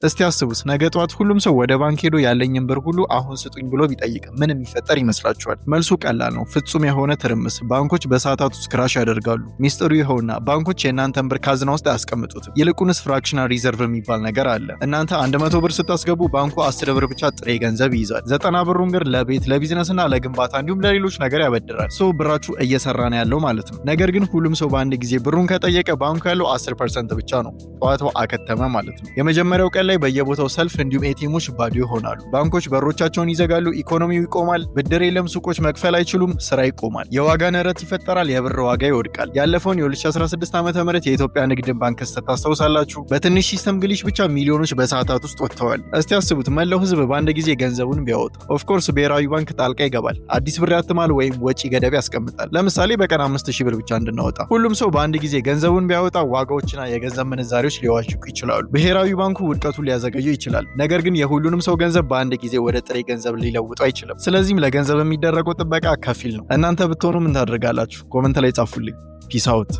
እስቲ አስቡት፣ ነገ ጠዋት ሁሉም ሰው ወደ ባንክ ሄዶ ያለኝን ብር ሁሉ አሁን ስጡኝ ብሎ ቢጠይቅ ምን የሚፈጠር ይመስላችኋል? መልሱ ቀላል ነው። ፍጹም የሆነ ትርምስ። ባንኮች በሰዓታት ውስጥ crash ያደርጋሉ። ሚስጥሩ ይኸውና ባንኮች የእናንተን ብር ካዝና ውስጥ አያስቀምጡትም። ይልቁንስ fractional reserve የሚባል ነገር አለ። እናንተ 100 ብር ስታስገቡ ባንኩ 10 ብር ብቻ ጥሬ ገንዘብ ይይዛል። 90 ብሩን ግን ለቤት፣ ለቢዝነስና ለግንባታ እንዲሁም ለሌሎች ነገር ያበድራል። So ብራችሁ እየሰራ ነው ያለው ማለት ነው። ነገር ግን ሁሉም ሰው በአንድ ጊዜ ብሩን ከጠየቀ ባንኩ ያለው 10% ብቻ ነው። ጨዋታው አከተመ ማለት ነው። የመጀመሪያው ቀን ላይ በየቦታው ሰልፍ እንዲሁም ATMኦች ባዶ ይሆናሉ። ባንኮች በሮቻቸውን ይዘጋሉ። ኢኮኖሚው ይቆማል። ብድር የለም። ሱቆች መክፈል አይችሉም። ስራ ይቆማል። የዋጋ ንረት ይፈጠራል። የብር ዋጋ ይወድቃል። ያለፈውን የ2016 ዓ.ም የኢትዮጵያ ንግድ ባንክ ክስተት ታስታውሳላችሁ። በትንሽ system glitch ብቻ ሚሊዮኖች በሰዓታት ውስጥ ወጥተዋል። እስቲ አስቡት፣ መላው ህዝብ በአንድ ጊዜ ገንዘቡን ቢያወጣ። Of course ብሔራዊ ባንክ ጣልቃ ይገባል። አዲስ ብር ያትማል ወይም ወጪ ገደብ ያስቀምጣል። ለምሳሌ በቀን 5000 ብር ብቻ እንድናወጣ። ሁሉም ሰው በአንድ ጊዜ ገንዘቡን ቢያወጣ ዋጋዎችና የገንዘብ ምንዛሬዎች ሊዋዥቁ ይችላሉ። ብሔራዊ ባንኩ ውድቀቱን ሊያዘገየው ይችላል። ነገር ግን የሁሉንም ሰው ገንዘብ በአንድ ጊዜ ወደ ጥሬ ገንዘብ ሊለውጡ አይችልም። ስለዚህም ለገንዘብ የሚደረገው ጥበቃ ከፊል ነው። እናንተ ብትሆኑ ምን ታደርጋላችሁ? Comment ላይ ጻፉልኝ። Peace out.